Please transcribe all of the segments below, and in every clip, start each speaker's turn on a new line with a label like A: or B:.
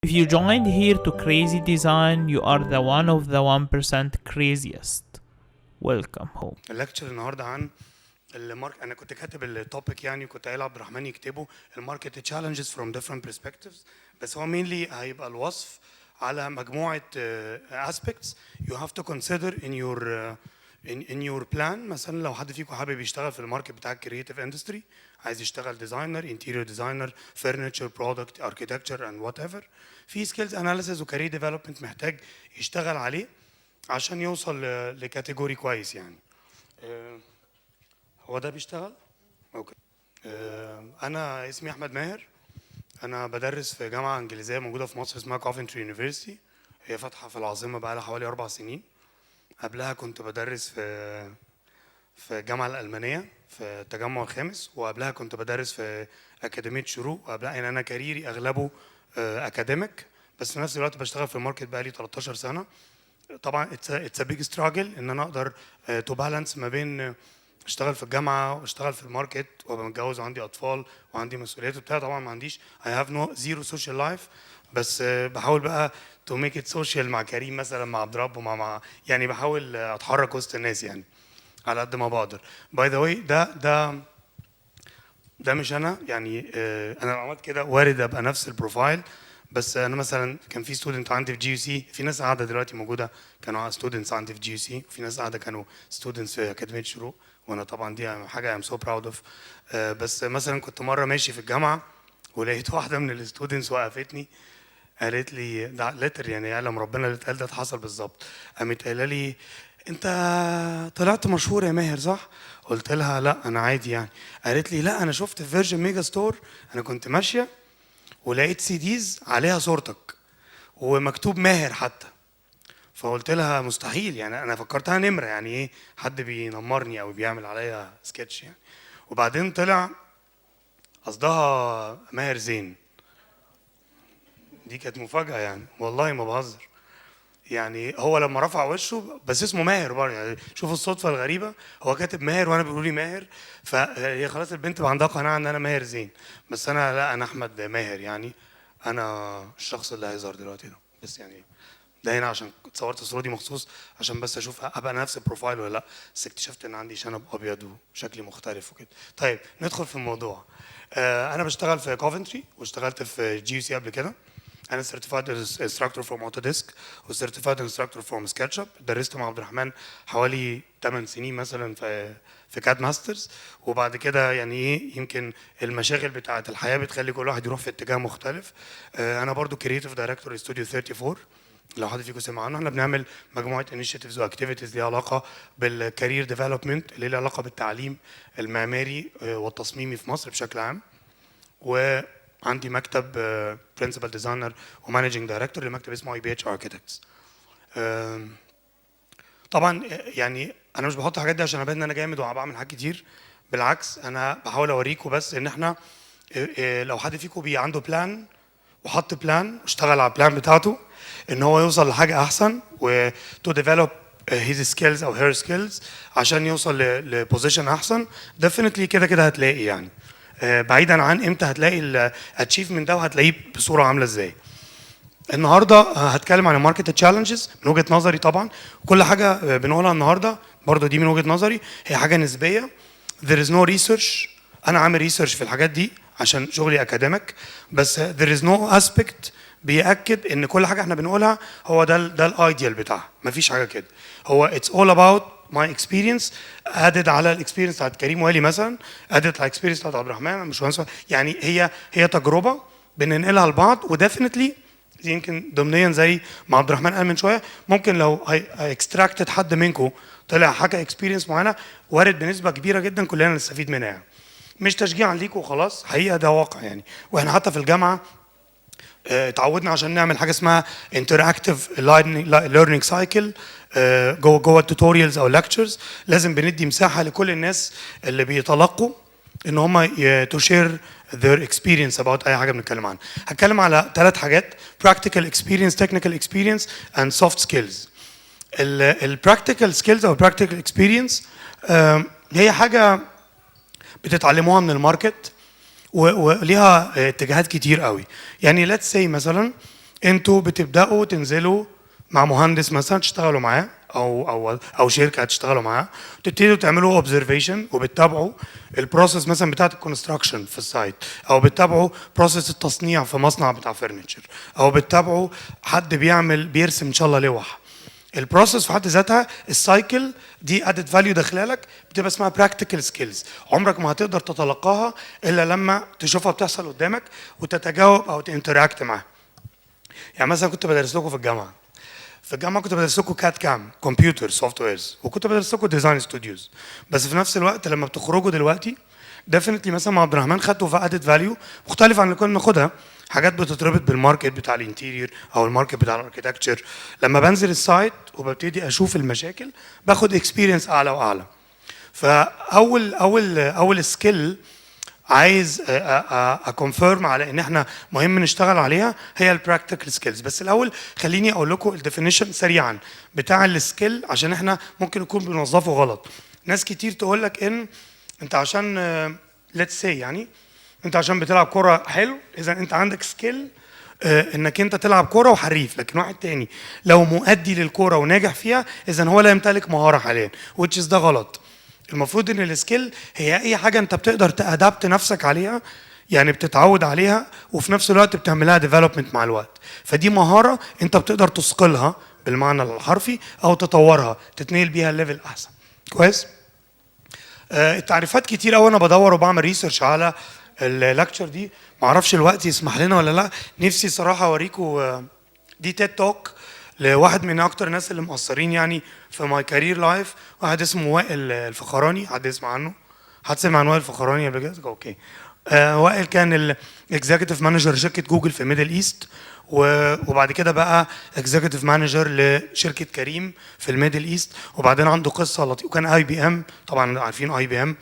A: If you joined here to Crazy Design, you are the one of the 1% craziest. Welcome home.
B: ال lecture النهارده عن ال mark، انا كنت كاتب ال topic يعني، وكنت قايل عبد الرحمن يكتبه، ال market challenges from different perspectives، بس هو mainly هيبقى الوصف على مجموعة aspects you have to consider in your plan. مثلا لو حد فيكم حابب يشتغل في ال market بتاع ال creative industry، عايز يشتغل designer، interior designer، furniture، product، architecture and whatever، في skills analysis و career development محتاج يشتغل عليه عشان يوصل ل category كويس يعني. هو ده بيشتغل؟ okay. انا اسمي احمد ماهر، انا بدرس في جامعه انجليزية موجودة في مصر اسمها Coventry University، هي فاتحة في العاصمة بقى لها حوالي 4 سنين. قبلها كنت بدرس في الجامعة الالمانية في التجمع الخامس، وقبلها كنت بدرس في اكاديمية شروق، وقبلها يعني انا career ي اغلبه academic، بس في نفس الوقت بشتغل في ال market بقالي 13 سنه. طبعا it's a big struggle ان انا اقدر to balance ما بين اشتغل في الجامعة واشتغل في ال market وابقى متجوز وعندي اطفال وعندي مسؤوليات وبتاع. طبعا ما عنديش، I have no zero social life، بس بحاول بقى to make it social مع كريم مثلا، مع عبد رب، ومع مع يعني بحاول اتحرك وسط الناس يعني على قد ما بقدر. by the way، ده مش انا يعني، انا لو عملت كده وارد ابقى نفس ال profile. بس انا مثلا كان في student عندي في GUC، في ناس قاعدة دلوقتي موجودة كانوا students عندي في GUC، وفي ناس قاعدة كانوا students في اكاديمية شروق، وانا طبعا دي حاجة I'm so proud of. بس مثلا كنت مرة ماشي في الجامعة ولقيت واحدة من ال students وقفتني، قالت لي، ده literally يعني يعلم ربنا اللي اتقال ده اتحصل بالظبط، قامت قايله لي: "انت طلعت مشهور يا ماهر، صح؟" قلت لها: "لا، انا عادي يعني". قالت لي: "لا، انا شفت في Virgin Megastore، انا كنت ماشية ولقيت CDs عليها صورتك ومكتوب ماهر حتى". فقلت لها: "مستحيل". يعني انا فكرتها نمره، يعني ايه، حد بينمرني او بيعمل عليا سكتش يعني، وبعدين طلع قصدها ماهر زين. دي كانت مفاجأة يعني، والله ما بهزر يعني. هو لما رفع وشه، بس اسمه ماهر برضه يعني، شوف الصدفة الغريبة، هو كاتب ماهر وانا بيقولوا لي ماهر، فهي خلاص البنت بقى عندها قناعة ان انا ماهر زين، بس انا لا، انا احمد ماهر يعني، انا الشخص اللي هيظهر دلوقتي ده. بس يعني ده هنا عشان اتصورت الصورة دي مخصوص عشان بس اشوف ابقى نفس ال profile ولا لا، بس اكتشفت ان عندي شنب ابيض وشكلي مختلف وكده. طيب، ندخل في الموضوع. انا بشتغل في Coventry واشتغلت في GUC قبل كده. انا certified instructor from Autodesk و certified instructor from SketchUp. درست مع عبد الرحمن حوالي 8 سنين مثلا في CAD Masters، وبعد كده يعني ايه، يمكن المشاغل بتاعه الحياة بتخلي كل واحد يروح في اتجاه مختلف. انا برضو creative director استوديو 34، لو حد فيكم سمع عنه. احنا بنعمل مجموعة initiatives و activities ليها علاقة بال career development، اللي ليها علاقة بالتعليم المعماري والتصميمي في مصر بشكل عام. وعندي مكتب، principal designer و managing director لمكتب اسمه IBH Architects. طبعا يعني انا مش بحط الحاجات دي عشان ابان ان انا جامد وبعمل حاجات كتير، بالعكس، انا بحاول اوريكم بس ان احنا لو حد فيكم بي عنده plan وحط plan واشتغل على ال plan بتاعته ان هو يوصل لحاجة احسن و to develop his skills او her skills عشان يوصل ل position احسن، definitely كده كده هتلاقي يعني، بعيدا عن امتى هتلاقي ال achievement ده وهتلاقيه بصورة عامله ازاي. النهارده هتكلم عن ال market challenges من وجهه نظري. طبعا كل حاجة بنقولها النهارده برضو دي من وجهه نظري، هي حاجة نسبيه، there is no research. انا عامل research في الحاجات دي عشان شغلي academic، بس there is no aspect بيأكد ان كل حاجة احنا بنقولها هو ده ال ideal بتاعها. مفيش حاجة كده. هو it's all about my experience added على ال experience بتاعت كريم والي مثلا، added على ال experience بتاعت عبد الرحمن مش مهندس. يعني هي تجربه بننقلها لبعض، و definitely يمكن ضمنيا زي ما عبد الرحمن قال من شويه، ممكن لو extracted حد منكم طلع حاجة experience معينه، وارد بنسبة كبيرة جدا كلنا نستفيد منها يعني. مش تشجيعا ليكم وخلاص، حقيقة ده واقع يعني. واحنا حتى في الجامعة اتعودنا عشان نعمل حاجة اسمها interactive learning cycle جوه ال tutorials او lectures، لازم بندي مساحة لكل الناس اللي بيتلقوا ان هم to share their experience about اي حاجة بنتكلم عنها. هتكلم على ثلاث حاجات: practical experience، technical experience and soft skills. ال practical skills او practical experience هي حاجة بتتعلموها من ال market وليها اتجاهات كتير قوي. يعني let's say مثلا انتوا بتبداوا تنزلوا مع مهندس مثلا تشتغلوا معاه او شركة هتشتغلوا معاه، تبتدوا تعملوا observation وبتتابعوا ال process مثلا بتاعه ال construction في ال site، او بتتابعوا process التصنيع في مصنع بتاع furniture، او بتتابعوا حد بيعمل بيرسم ان شاء الله لوح. ال process في حد ذاتها، ال cycle دي added value داخله لك، بتبقى اسمها practical skills، عمرك ما هتقدر تتلقاها الا لما تشوفها بتحصل قدامك وتتجاوب او ت interact معاها. يعني مثلا كنت بدرس لكم في الجامعه كنت بدرس لكم CAD CAM، computer softwares، وكنت بدرس لكم design studios، بس في نفس الوقت لما بتخرجوا دلوقتي definitely مثلا مع عبد الرحمن خدتوا في added value مختلف عن اللي كنا بناخدها، حاجات بتتربط بال market بتاع ال interior او ال market بتاع ال architecture. لما بنزل ال site وببتدي اشوف المشاكل باخد experience اعلى واعلى. فاول اول اول skill عايز ا confirm على ان احنا مهم نشتغل عليها هي ال practical skills. بس الاول خليني اقول لكم ال definition سريعا بتاع ال skill عشان احنا ممكن نكون بنوظفه غلط. ناس كتير تقول لك ان انت عشان let's say يعني انت عشان بتلعب كورة حلو، اذا انت عندك skill انك انت تلعب كورة وحريف. لكن واحد تاني لو مؤدي للكورة وناجح فيها، اذا هو لا يمتلك مهارة حاليا، which is ده غلط. المفروض ان ال skill هي اي حاجة انت بتقدر ت adapt نفسك عليها، يعني بتتعود عليها وفي نفس الوقت بتعملها development مع الوقت. فدي مهارة انت بتقدر تصقلها بالمعنى الحرفي او تطورها، تتنقل بيها level احسن. كويس؟ التعريفات كتير قوي، انا بدور وبعمل research على ال lecture دي، معرفش الوقت يسمح لنا ولا لا. نفسي صراحة اوريكم دي TED Talk لواحد من اكتر الناس اللي مؤثرين يعني في my career life، واحد اسمه وائل الفخراني. حد يسمع عنه؟ حد سمع عن وائل الفخراني قبل كده؟ okay. وائل كان ال executive manager شركة جوجل في Middle East، وبعد كده بقى executive manager لشركة كريم في ال Middle East، وبعدين عنده قصة لطيفه، وكان IBM، طبعا عارفين IBM.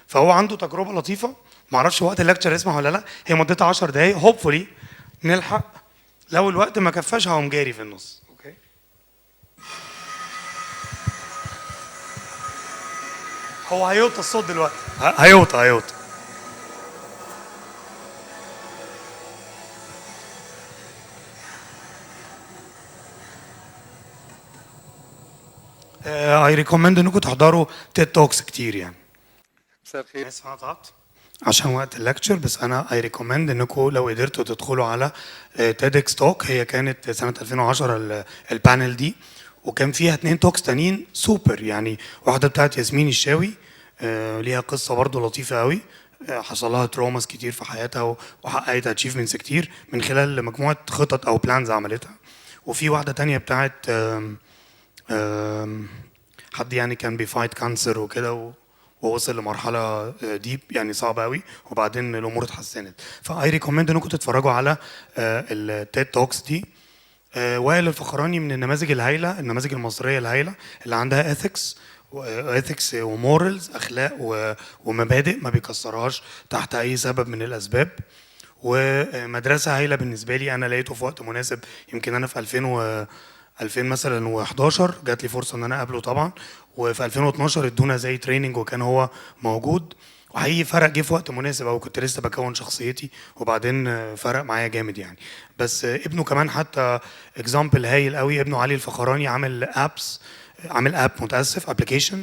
B: فهو عنده تجربه لطيفه، ما اعرفش وقت ال lecture يسمح ولا لا، هي مدتها 10 دقائق، hopefully نلحق، لو الوقت ما كفاش هقوم جاري في النص. okay، هو هيوطى الصوت دلوقتي، هيوطى هيوطى. I recommend انكم تحضروا TED Talks كتير يعني.
C: مساء الخير.
B: اسف انا قطعت عشان وقت ال lecture، بس انا I recommend انكم لو قدرتوا تدخلوا على TEDx talk، هي كانت سنة 2010 ال panel دي، وكان فيها اتنين talks تانيين سوبر يعني، واحدة بتاعت ياسمين الشاوي، ليها قصة برضو لطيفة قوي، حصل لها traumas كتير في حياتها وحققت achievements كتير من خلال مجموعة خطط او plans عملتها. وفي واحدة تانية بتاعت آم، آم، حد يعني كان بي fight cancer وكده ووصل لمرحلة deep يعني صعبة قوي، وبعدين الامور اتحسنت. ف I recommend انكم تتفرجوا على ال TED Talks دي. وائل الفخراني من النماذج الهايله، النماذج المصرية الهايله اللي عندها ethics و morals، اخلاق ومبادئ ما بيكسرهاش تحت اي سبب من الاسباب، ومدرسة هايلة بالنسبة لي. انا لقيته في وقت مناسب، يمكن انا في 2000 مثلا و11 جات لي فرصة ان انا اقابله طبعا، وفي 2012 ادونا زي training وكان هو موجود، وحقيقي فرق، جه في وقت مناسب او كنت لسه بكون شخصيتي، وبعدين فرق معايا جامد يعني. بس ابنه كمان حتى example هايل قوي، ابنه علي الفخراني عامل apps، عامل app متاسف application،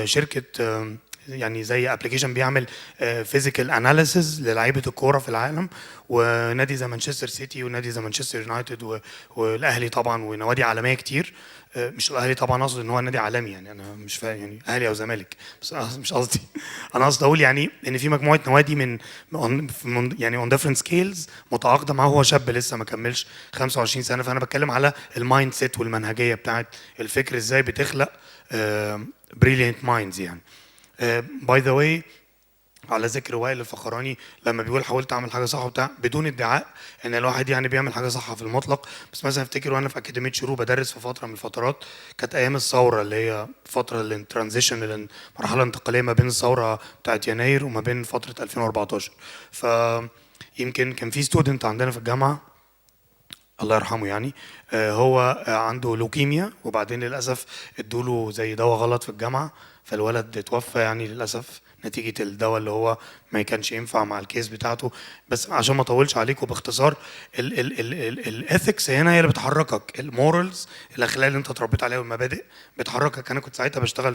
B: شركة يعني زي application بيعمل physical analysis للعيبة الكورة في العالم، ونادي زي مانشستر سيتي ونادي زي مانشستر يونايتد والاهلي طبعا ونوادي عالمية كتير. مش الاهلي طبعا، اقصد ان هو نادي عالمي يعني، انا مش فاهم يعني اهلي او زمالك، بس أنا مش قصدي، انا قصدي اقول يعني ان في مجموعة نوادي من يعني on different scales متعاقده معاه، وهو شاب لسه ما كملش 25 سنة. فانا بتكلم على ال mindset والمنهجيه بتاعت الفكر، ازاي بتخلق brilliant minds يعني. by the way، على ذكر وائل الفخراني لما بيقول حاولت اعمل حاجة صح وبتاع، بدون ادعاء ان الواحد يعني بيعمل حاجة صح في المطلق، بس مثلا افتكر وانا في اكاديمية شروق بدرس في فترة من الفترات، كانت ايام الثورة اللي هي فترة ال transition، المرحلة الانتقالية ما بين الثورة بتاعت يناير وما بين فترة 2014. ف يمكن كان في student عندنا في الجامعة الله يرحمه يعني، هو عنده لوكيميا، وبعدين للاسف ادوله زي دواء غلط في الجامعة، فالولد اتوفى يعني للاسف، نتيجة الدواء اللي هو ما كانش ينفع مع ال case بتاعته. بس عشان ما اطولش عليكم، باختصار ال ethics هنا هي اللي بتحركك، ال morals، الاخلاق اللي انت اتربيت عليها والمبادئ بتحركك. انا كنت ساعتها بشتغل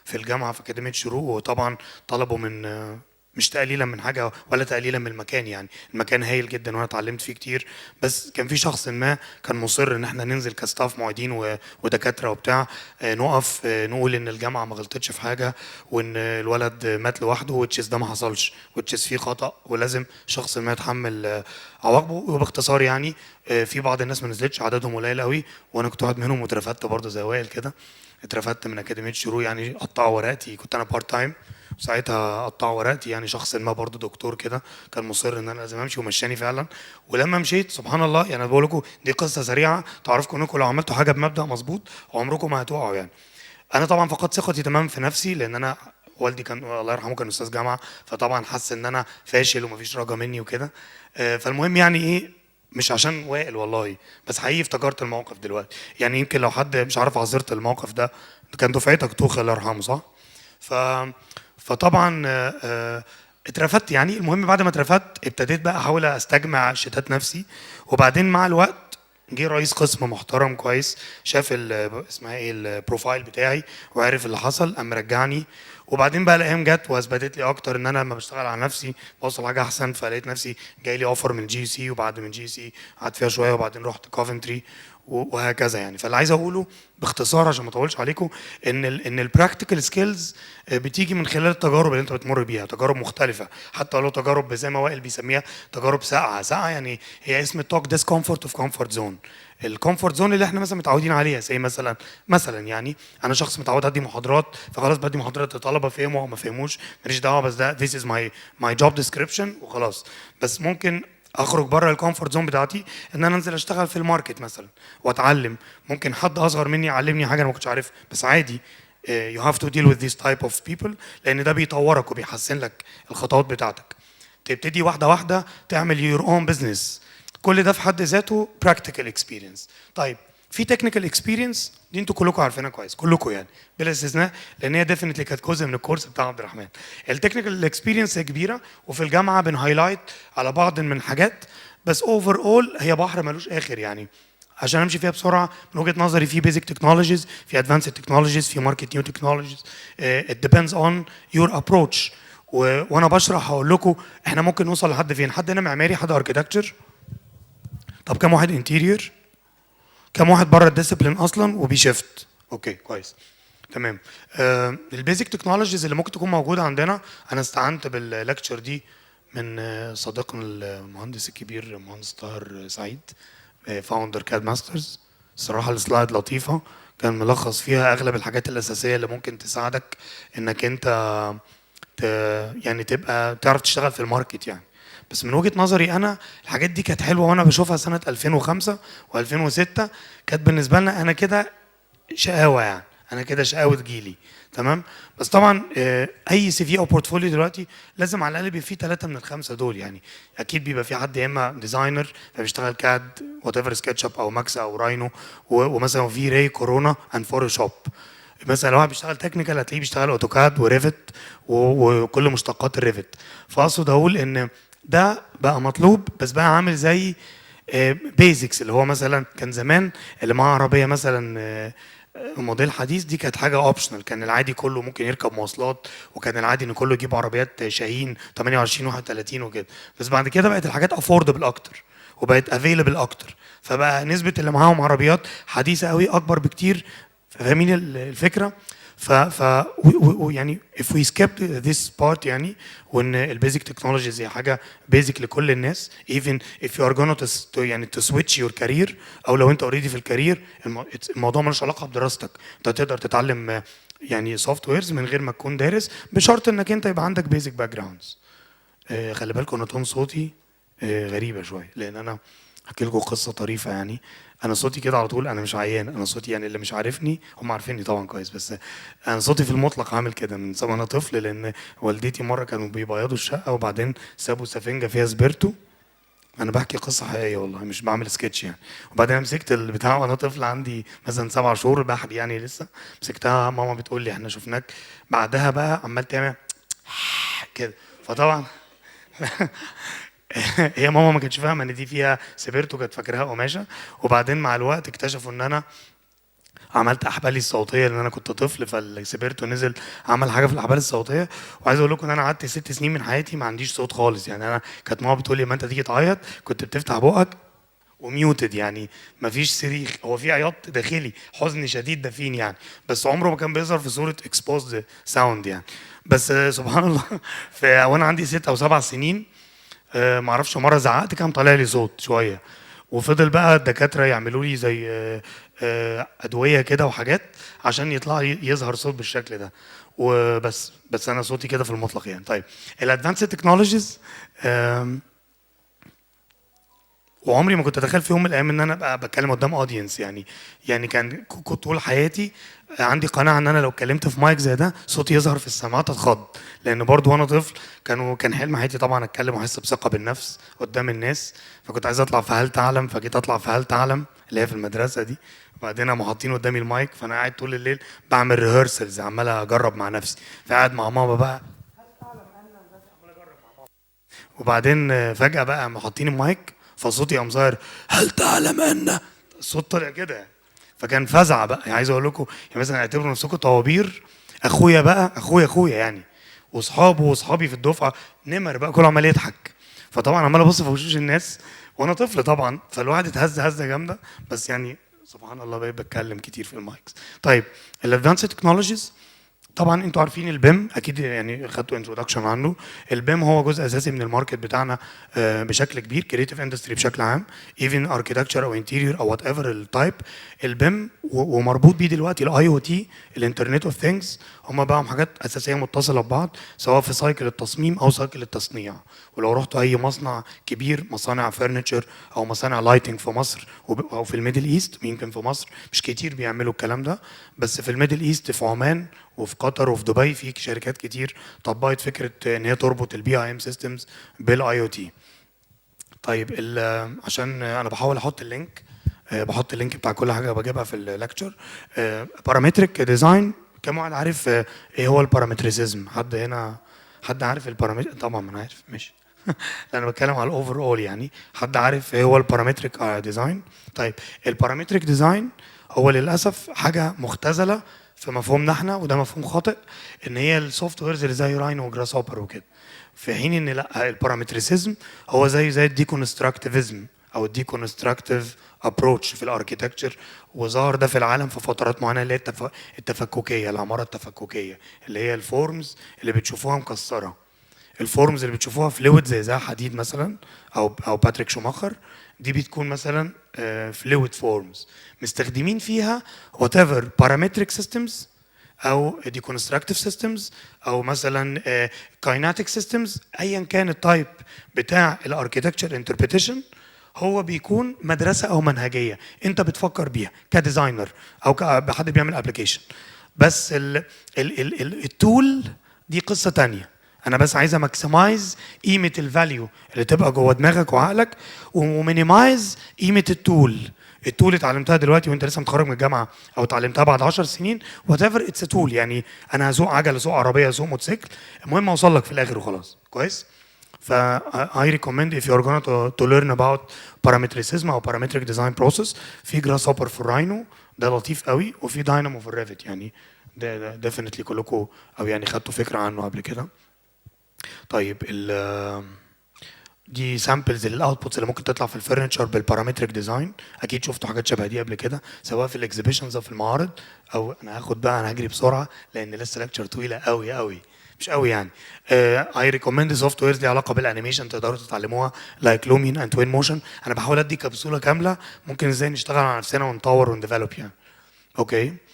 B: في الجامعة في اكاديمية شروق، وطبعا طلبوا من، مش تقليلا من حاجة ولا تقليلا من المكان، يعني المكان هايل جدا وانا اتعلمت فيه كتير، بس كان في شخص ما كان مصر ان احنا ننزل ك staff معيدين ودكاترة وبتاع، نقف نقول ان الجامعة ما غلطتش في حاجة وان الولد مات لوحده، which is ده ما حصلش، which is فيه خطا ولازم شخص ما يتحمل عواقبه. وباختصار يعني في بعض الناس ما نزلتش، عددهم قليل قوي، وانا كنت واحد منهم واترفدت برضه زي وائل كده. اترفدت من اكاديمية شروق، يعني قطعوا ورقتي، كنت انا part time وساعتها قطعوا ورقتي، يعني شخص ما برضه دكتور كده كان مصر ان انا لازم امشي ومشاني فعلا. ولما مشيت سبحان الله، يعني انا بقول لكم دي قصة سريعة تعرفكم انكم لو عملتوا حاجة بمبدا مظبوط عمركم ما هتقعوا. يعني انا طبعا فقدت ثقتي تماما في نفسي، لان انا والدي كان الله يرحمه كان استاذ جامعه، فطبعا حس ان انا فاشل ومفيش رجا مني وكده. فالمهم يعني ايه، مش عشان وائل والله، بس حقيقي افتكرت الموقف دلوقتي، يعني يمكن لو حد مش عارف عاصرت الموقف ده، كان دفعتك توخ الله يرحمه، صح؟ فطبعا اترفدت يعني. المهم بعد ما اترفدت ابتديت بقى احاول استجمع شتات نفسي، وبعدين مع الوقت جه رئيس قسم محترم كويس، شاف اسمها ايه ال profile بتاعي وعرف اللي حصل، قام رجعني. وبعدين بقى الايام جت واثبتت لي اكتر ان انا لما بشتغل على نفسي بوصل حاجة احسن، فلقيت نفسي جاي لي offer من GUC، وبعد من GUC قعدت فيها شوية وبعدين رحت كوفنتري وهكذا يعني. فاللي عايز اقوله باختصار عشان ما اطولش عليكم ان ال practical skills بتيجي من خلال التجارب اللي انت بتمر بيها، تجارب مختلفة، حتى لو تجارب زي ما وائل بيسميها تجارب ساقعه. ساقعه يعني هي اسم ال talk discomfort of comfort zone، ال comfort zone اللي احنا مثلا متعودين عليها، زي مثلا يعني انا شخص متعود ادي محاضرات، فخلاص بدي محاضرات لطلبه، فهموا او ما فهموش ماليش دعوه، بس ده this is my job description وخلاص. بس ممكن اخرج بره ال comfort zone بتاعتي ان انا انزل اشتغل في ال market مثلا واتعلم، ممكن حد اصغر مني يعلمني حاجة انا ما كنتش عارفها، بس عادي you have to deal with this type of people لان ده بيطورك وبيحسن لك الخطوات بتاعتك. تبتدي واحدة واحدة تعمل your own business، كل ده في حد ذاته practical experience. طيب في technical experience دي انتوا كلكم عارفينها كويس، كلكم يعني بلا استثناء، لان هي definitely كانت جزء من الكورس بتاع عبد الرحمن. ال technical experience هي كبيره، وفي الجامعة بن highlight على بعض من حاجات، بس overall هي بحر ملوش اخر. يعني عشان امشي فيها بسرعه، من وجهه نظري في basic technologies، في advanced technologies، في market new technologies، it depends on your approach. وانا بشرح هقول لكم احنا ممكن نوصل لحد فين. حد هنا معماري؟ حد architecture؟ طب كم واحد interior؟ كم واحد بره ال discipline اصلا وبي shift؟ okay كويس تمام. ال basic technologies اللي ممكن تكون موجودة عندنا، انا استعنت بال lecture دي من صديقنا المهندس الكبير المهندس طاهر سعيد، founder CAD Masters. الصراحة ال slide لطيفه، كان ملخص فيها اغلب الحاجات الاساسية اللي ممكن تساعدك انك انت يعني تبقى تعرف تشتغل في ال market يعني. بس من وجهه نظري انا الحاجات دي كانت حلوة وانا بشوفها سنة 2005 و2006، كانت بالنسبة لنا انا كده شقاوه، يعني انا كده شقاوة جيلي تمام. بس طبعا اي CV او portfolio دلوقتي لازم على الاقل بيبقى فيه ثلاثة من الخمسة دول. يعني اكيد بيبقى في حد يا اما designer فبيشتغل CAD whatever، SketchUp او Max او Rhino، ومثلا V-Ray، Corona and Photoshop. مثلا لو واحد بيشتغل technical هتلاقيه بيشتغل AutoCAD و Revit وكل مشتقات ال Revit. فاقصد اقول ان ده بقى مطلوب، بس بقى عامل زي basics، اللي هو مثلا كان زمان اللي معاه عربية مثلا موديل حديث دي كانت حاجة optional، كان العادي كله ممكن يركب مواصلات، وكان العادي ان كله يجيب عربيات شاهين 28 31 وكده. بس بعد كده بقت الحاجات affordable اكتر وبقت available اكتر، فبقى نسبه اللي معاهم عربيات حديثه قوي اكبر بكتير. فاهمين الفكره؟ ف يعني if we skip this part يعني، وان ال basic technologies هي حاجة basic لكل الناس، even if you are gonna to يعني to switch your career، او لو انت already في ال career، الموضوع ملوش علاقة بدراستك، انت تقدر تتعلم يعني softwares من غير ما تكون دارس، بشرط انك انت يبقى عندك basic backgrounds. خلي بالكم ان tone صوتي غريبة شويه، لان انا احكي لكم قصة طريفه. يعني انا صوتي كده على طول، انا مش عيان، انا صوتي يعني اللي مش عارفني هم عارفيني طبعا كويس، بس انا صوتي في المطلق عامل كده من وانا طفل، لان والدتي مرة كانوا بيبيضوا الشقة وبعدين سابوا سفنجه فيها سبيرتو. انا بحكي قصة حقيقية والله، مش بعمل سكتش يعني. وبعدين مسكت البتاع وانا طفل عندي مثلا 7 شهور بحبي يعني لسه، مسكتها، ماما بتقول لي احنا شفناك بعدها بقى عمال تعمل كده. فطبعا هي ماما ما كانتش فاهمه ان دي فيها سبيرتو، كانت فاكراها قماشه. وبعدين مع الوقت اكتشفوا ان انا عملت احبالي الصوتية لان انا كنت طفل، فالسبيرتو نزل عمل حاجة في الاحبال الصوتيه. وعايز اقول لكم ان انا قعدت 6 سنين من حياتي ما عنديش صوت خالص. يعني انا كانت ماما بتقول لي ما انت تيجي تعيط كنت بتفتح بقك و muted، يعني ما فيش صريخ، هو في عياط داخلي حزن شديد دفين يعني، بس عمره ما كان بيظهر في صوره exposed sound يعني. بس سبحان الله، في وانا عندي 6 او 7 سنين ما اعرفش مرة زعقت كان طالع لي صوت شويه، وفضل بقى الدكاترة يعملوا لي زي ادوية كده وحاجات عشان يطلع يظهر صوت بالشكل ده. وبس بس انا صوتي كده في المطلق يعني. طيب، ال advanced technologies، وعمري ما كنت اتخيل في يوم من الايام ان انا ابقى بتكلم قدام audience. يعني كان كنت طول حياتي عندي قناعة ان انا لو اتكلمت في مايك زي ده صوتي يظهر في السماعات اتخض، لان برضو وانا طفل كان حلم حياتي طبعا اتكلم واحس بثقة بالنفس قدام الناس. فكنت عايز اطلع في هل تعلم، فجيت اطلع في هل تعلم اللي هي في المدرسة دي، وبعدين قاموا حاطين قدامي المايك، فانا قاعد طول الليل بعمل rehearsals، عمال اجرب مع نفسي. فقاعد مع ماما بقى، وبعدين فجأة بقى قاموا حاطين المايك، فصوتي قام ظاهر: هل تعلم ان، الصوت طلع كده. فكان فزع بقى. يعني عايز اقول لكم يعني مثلا اعتبروا نفسكم طوابير، اخويا بقى، اخويا اخويا يعني، واصحابه واصحابي في الدفعه، نمر بقى كله عمال يضحك. فطبعا عمال ابص في وشوش الناس وانا طفل طبعا، فالواحد اتهز هزه جامده. بس يعني سبحان الله بقيت بتكلم كتير في ال mics. طيب، ال advanced technologies، طبعا انتوا عارفين ال BIM اكيد، يعني خدتوا introduction عنه. ال BIM هو جزء اساسي من ال market بتاعنا بشكل كبير، creative industry بشكل عام، even architecture او interior او whatever ال type. ال BIM ومربوط بيه دلوقتي ال IoT، ال internet of things، هم بقى حاجات اساسية متصلة ببعض سواء في cycle التصميم او cycle التصنيع. ولو رحتوا اي مصنع كبير، مصانع furniture او مصانع lighting في مصر او في ال Middle East، يمكن في مصر مش كتير بيعملوا الكلام ده، بس في ال Middle East، في عمان وفي قطر وفي دبي، في شركات كتير طبقت فكرة ان هي تربط ال BIM systems بال IoT. طيب، عشان انا بحاول احط ال link، بحط ال link بتاع كل حاجة بجيبها في ال lecture. parametric design، كم واحد عارف ايه هو ال parametricism؟ حد هنا حد عارف ال parametric؟ طبعا ما انا عارف، ماشي. لا انا بتكلم على ال overall، يعني حد عارف ايه هو ال parametric design؟ طيب، ال parametric design هو للاسف حاجة مختزله في مفهومنا احنا، وده مفهوم خاطئ، ان هي ال softwares اللي زي Rhino و Grasshopper وكده، في حين ان لا، ال parametricism هو زي ال deconstructivism او ال deconstructive approach في ال architecture، وظهر ده في العالم في فترات معينه، اللي هي التفككيه، العمارة التفككيه، اللي هي ال forms اللي بتشوفوها مكسره، ال forms اللي بتشوفوها fluid زي زها حديد مثلا او باتريك شوماخر، دي بتكون مثلا fluid forms مستخدمين فيها whatever parametric systems او deconstructive systems او مثلا kinetic systems، ايا كان ال type بتاع ال architecture interpretation، هو بيكون مدرسه او منهجيه انت بتفكر بيها ك designer او كحد بيعمل application. بس ال ال ال ال ال tool دي قصة تانية. انا بس عايز ا maximize قيمة ال value اللي تبقى جوه دماغك وعقلك و minimize قيمة ال tool. ال tool اتعلمتها دلوقتي وانت لسه متخرج من الجامعة او اتعلمتها بعد 10 سنين، whatever، it's tool. يعني انا هسوق عجله، اسوق عربيه، اسوق موتوسيكل، المهم اوصل لك في الاخر وخلاص. كويس؟ ف I recommend if you are going to learn about parametricism او parametric design process، في Grasshopper for Rhino ده لطيف قوي، وفي Dynamo for Revit، يعني ده definitely كلكم او يعني خدتوا فكرة عنه قبل كده. طيب، دي samples لل outputs اللي ممكن تطلع في ال furniture بال parametric design. اكيد شفتوا حاجات شبه دي قبل كده سواء في ال exhibitions او في المعارض. او انا هاخد بقى، انا هجري بسرعة لان لسه lecture طويلة قوي قوي، مش قوي يعني. I recommend softwares ليها علاقة بال animation تقدروا تتعلموها like Lumion and Twinmotion. انا بحاول ادي كبسولة كاملة ممكن ازاي نشتغل على نفسنا ونطور ون develop يعني. okay،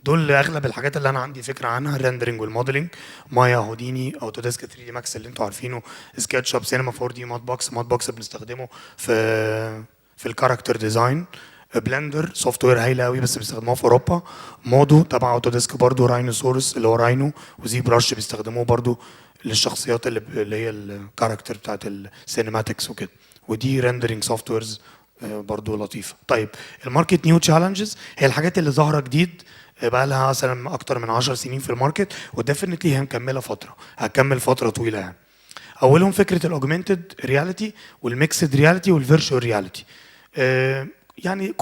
B: دول اغلب الحاجات اللي انا عندي فكرة عنها: ال rendering وال modeling، Maya، Houdini، Autodesk 3D Max اللي انتوا عارفينه، SketchUp، Cinema 4D، Mudbox. Mudbox بنستخدمه في ال character design. Blender software هايلة قوي بس بيستخدموها في اوروبا. Modo تبع Autodesk برضو، Rhinoceros اللي هو Rhino، و ZBrush بيستخدموه برضو للشخصيات اللي هي ال character بتاعت ال cinematics وكده، ودي rendering softwares برضو لطيفه. طيب، ال market new challenges هي الحاجات اللي ظاهره جديد. بقى لها مثلا اكتر من 10 سنين في ال market، و definitely هنكملها فتره، هتكمل فترة طويلة يعني. اولهم فكرة ال augmented reality وال mixed reality وال virtual reality. يعني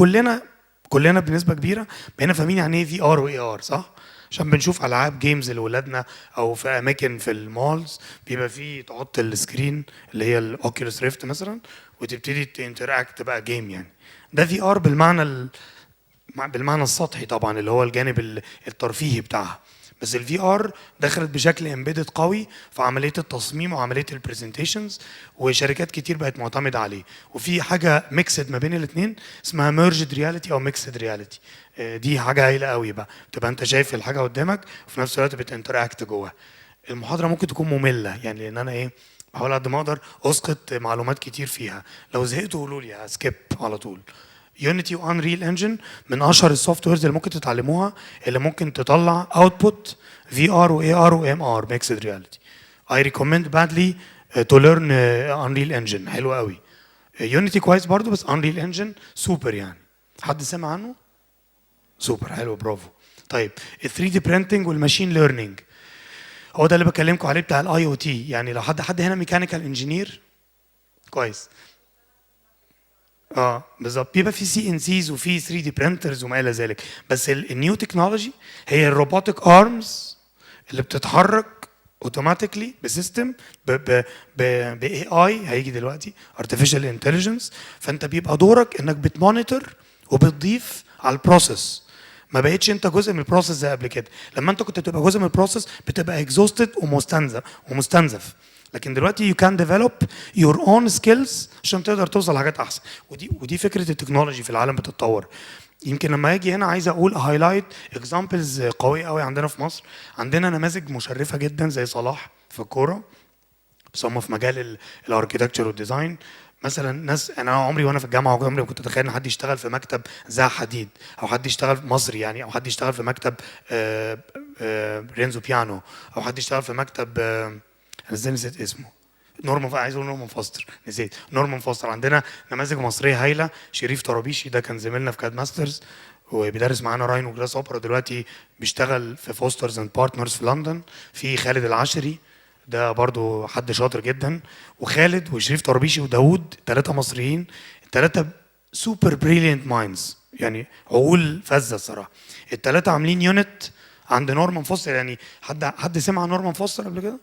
B: كلنا بنسبة كبيرة بقينا فاهمين يعني ايه VR و AR، صح؟ عشان بنشوف العاب games لاولادنا او في اماكن في ال malls بيبقى فيه تحط ال screen اللي هي ال Oculus Rift مثلا وتبتدي ت interact بقى game. يعني ده VR بالمعنى السطحي طبعا، اللي هو الجانب الترفيهي بتاعها. بس ال VR دخلت بشكل embedded قوي في عملية التصميم وعملية ال presentations، وشركات كتير بقت معتمدة عليه. وفي حاجة mixed ما بين الاثنين اسمها merged reality او mixed reality، دي حاجة هايلة قوي بقى، تبقى انت شايف الحاجة قدامك وفي نفس الوقت بت interact جواها. المحاضرة ممكن تكون مملة يعني، لان انا ايه، بحاول قد ما اقدر اسقط معلومات كتير فيها. لو زهقتوا قولوا لي skip على طول. Unity و Unreal Engine من اشهر ال softwares اللي ممكن تتعلموها، اللي ممكن تطلع output VR و AR و MR، mixed reality. I recommend badly to learn Unreal Engine، حلو قوي. Unity كويس برضو، بس Unreal Engine super يعني. حد سمع عنه؟ سوبر، حلو، برافو. طيب، ال 3D printing وال machine learning هو ده اللي بكلمكم عليه بتاع ال IoT. يعني لو حد هنا mechanical engineer، كويس. اه بالظبط، بيبقى في CNCs وفي 3D printers وما الى ذلك، بس ال new technology هي ال robotic arms اللي بتتحرك automatically ب system ب AI هيجي دلوقتي، artificial intelligence. فانت بيبقى دورك انك بت monitor وبتضيف على ال process، ما بقتش انت جزء من ال process زي قبل كده. لما انت كنت بتبقى جزء من ال process بتبقى exhausted ومستنزف ومستنزف، لكن دلوقتي you can develop your own skills عشان تقدر توصل لحاجات احسن. ودي فكرة ال technology في العالم بتتطور. يمكن لما اجي هنا عايز اقول highlight examples قوية قوي عندنا في مصر. عندنا نماذج مشرفة جدا زي صلاح في الكوره، بس هم في مجال ال architecture وال design مثلا ناس انا عمري وانا في الجامعة عمري ما كنت اتخيل ان حد يشتغل في مكتب زها حديد، او حد يشتغل في مصري يعني، او حد يشتغل في مكتب رينزو بيانو، او حد يشتغل في مكتب انا ازاي نسيت اسمه، نورمان، عايز اقول نورمان فوستر، نسيت نورمان فوستر. عندنا نماذج مصرية هايله، شريف طرابيشي ده كان زميلنا في Cad Masters وبيدرس معانا Rhino و Grasshopper، دلوقتي بيشتغل في Fosters and Partners في لندن. في خالد العشري ده برضو حد شاطر جدا. وخالد وشريف طرابيشي وداوود، ثلاثة مصريين، الثلاثة super brilliant minds، يعني عقول فذة الصراحه. الثلاثة عاملين unit عند نورمان فوستر. يعني حد سمع عن نورمان فوستر قبل كده؟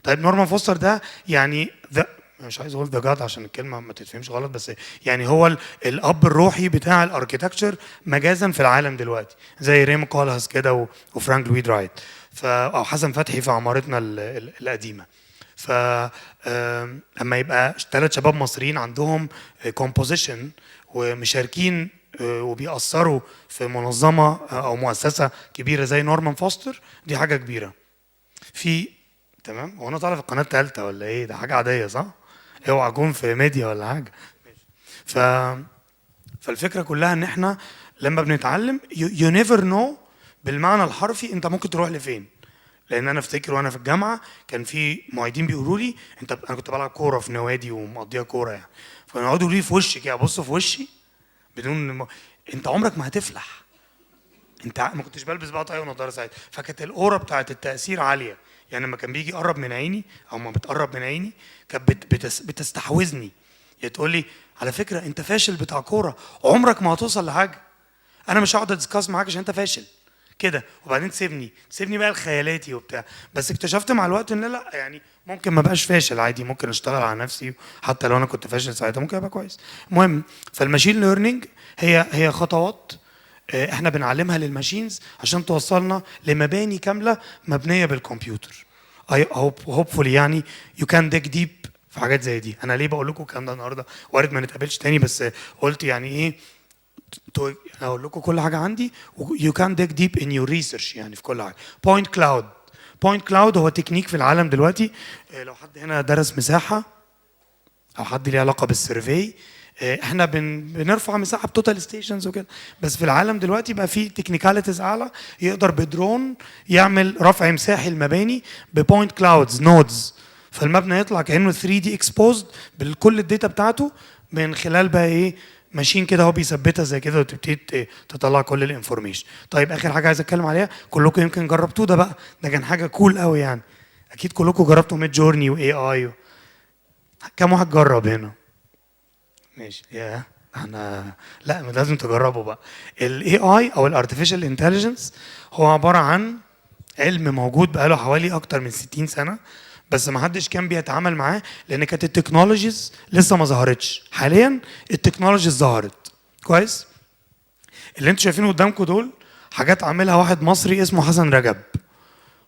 B: طيب، نورمان فوستر ده يعني the، مش عايز اقول the god عشان الكلمة ما تتفهمش غلط، بس يعني هو الاب الروحي بتاع ال architecture مجازا في العالم دلوقتي، زي ريم كولهاس كده وفرانك لويد رايت او حسن فتحي في عمارتنا القديمه. ف اما يبقى ثلاث شباب مصريين عندهم composition ومشاركين وبيأثروا في منظمة او مؤسسة كبيرة زي نورمان فوستر، دي حاجة كبيره. في تمام، هو انا طالع في القناة الثالثة ولا ايه؟ ده حاجة عاديه، صح؟ اوعى اكون في ميديا ولا حاجه. فالفكرة كلها ان احنا لما بنتعلم you never know بالمعنى الحرفي انت ممكن تروح لفين. لان انا افتكر وانا في الجامعة كان في معيدين بيقولوا لي انت، انا كنت بلعب كورة في نوادي ومقضيها كورة يعني، فكانوا يقعدوا يقولوا لي في وشي كده، بصوا في وشي بدون انت عمرك ما هتفلح انت. ما كنتش بلبس بقى طاقية ونضاره ساعتها، فكانت ال aura بتاعت التاثير عاليه. يعني لما كان بيجي يقرب من عيني او ما بتقرب من عيني كانت بتستحوذني، يعني تقول لي على فكرة انت فاشل بتاع كوره، عمرك ما هتوصل لحاجه، انا مش هقعد ا discuss معاك عشان انت فاشل كده. وبعدين تسيبني بقى لخيالاتي وبتاع. بس اكتشفت مع الوقت ان لا، يعني ممكن ما بقاش فاشل عادي، ممكن اشتغل على نفسي، حتى لو انا كنت فاشل ساعتها ممكن ابقى كويس. المهم، فال machine learning هي خطوات احنا بنعلمها لل machines عشان توصلنا لمباني كاملة مبنية بالكمبيوتر. I hope hopefully يعني you can dig deep في حاجات زي دي. انا ليه بقول لكم الكلام ده النهارده؟ وارد ما نتقابلش تاني، بس قلت يعني ايه اقول لكم كل حاجة عندي، you can dig deep in your research يعني في كل حاجه. point cloud، point cloud هو تكنيك في العالم دلوقتي. لو حد هنا درس مساحة او حد ليه علاقة بال survey، احنا بنرفع مساحة ب total stations وكده، بس في العالم دلوقتي بقى في technicalities اعلى، يقدر بدرون يعمل رفع مساحي المباني ب point clouds nodes، فالمبنى يطلع كانه 3D exposed بكل ال data بتاعته من خلال بقى ايه machine كده هو بيثبتها زي كده وتبتدي تطلع كل ال information. طيب، اخر حاجة عايز اتكلم عليها، كلكم يمكن جربتوه ده بقى، ده كان حاجة cool قوي يعني. اكيد كلكم جربتوا Midjourney و AI. كم واحد جرب هنا؟ ماشي، يا احنا لا لازم تجربوا بقى. ال AI او ال artificial intelligence هو عبارة عن علم موجود بقاله حوالي اكتر من 60 سنه، بس ما حدش كان بيتعامل معاه لان كانت ال technologies لسه ما ظهرتش. حاليا ال technologies ظهرت، كويس؟ اللي انتوا شايفينه قدامكم دول حاجات عاملها واحد مصري اسمه حسن رجب.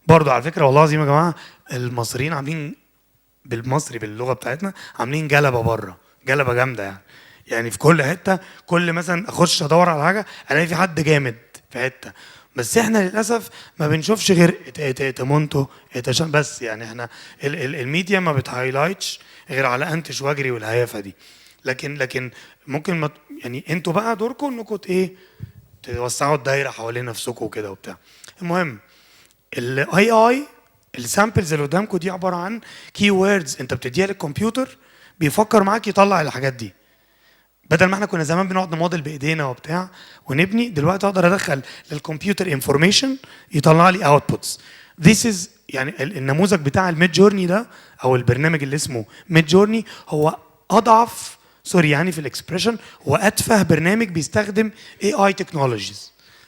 B: برضو على فكره، والله العظيم يا جماعة المصريين عاملين، بالمصري باللغة بتاعتنا، عاملين جلبه بره، جلبه جامدة يعني. يعني في كل حته، كل مثلا اخش ادور على حاجة الاقي في حد جامد في حته، بس احنا للاسف ما بنشوفش غير تمونتو بس. يعني احنا ال ال الميديا ما بت highlight ش غير على انتش واجري والهيافه دي، لكن ممكن ما يعني انتوا بقى دوركم انكم ايه؟ توسعوا الدايرة حوالين نفسكم وكده وبتاع. المهم، ال AI، ال samples اللي قدامكم دي عبارة عن keywords انت بتديها للكمبيوتر، بيفكر معاك يطلع الحاجات دي. بدل ما احنا كنا زمان بنقعد نموديل بايدينا وبتاع ونبني، دلوقتي اقدر ادخل للكمبيوتر information يطلع لي outputs. This is يعني النموذج بتاع ال Midjourney ده او البرنامج اللي اسمه Midjourney هو اضعف، sorry يعني في ال expression، هو اتفه برنامج بيستخدم AI technologies.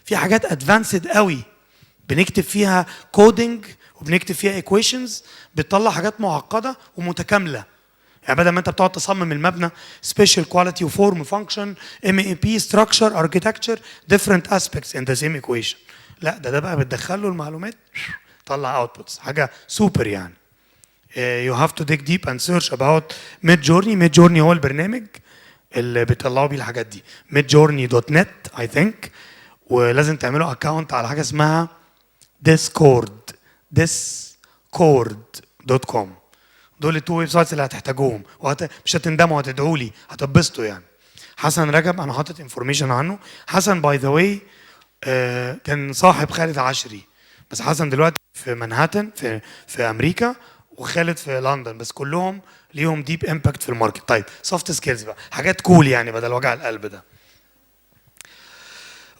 B: في حاجات advanced قوي بنكتب فيها coding وبنكتب فيها equations بتطلع حاجات معقدة ومتكامله. يعني بدل ما انت بتقعد تصمم المبنى spatial quality و form، function، MEP، structure، architecture، different aspects in the same equation، لا ده بقى بتدخل له المعلومات طلع outputs، حاجة سوبر يعني. you have to dig deep and search about Midjourney. Midjourney هو البرنامج اللي بيطلعوا بيه الحاجات دي، midjourney.net I think. ولازم تعملوا account على حاجة اسمها Discord، discord.com. دول ال two websites اللي هتحتاجوهم مش هتندموا، هتدعوا لي، هتتبسطوا يعني. حسن رجب انا حاطط information عنه. حسن by the way كان صاحب خالد عشري، بس حسن دلوقتي في منهاتن في امريكا وخالد في لندن، بس كلهم ليهم deep impact في ال market. طيب، soft skills بقى، حاجات cool يعني بدل وجع القلب ده.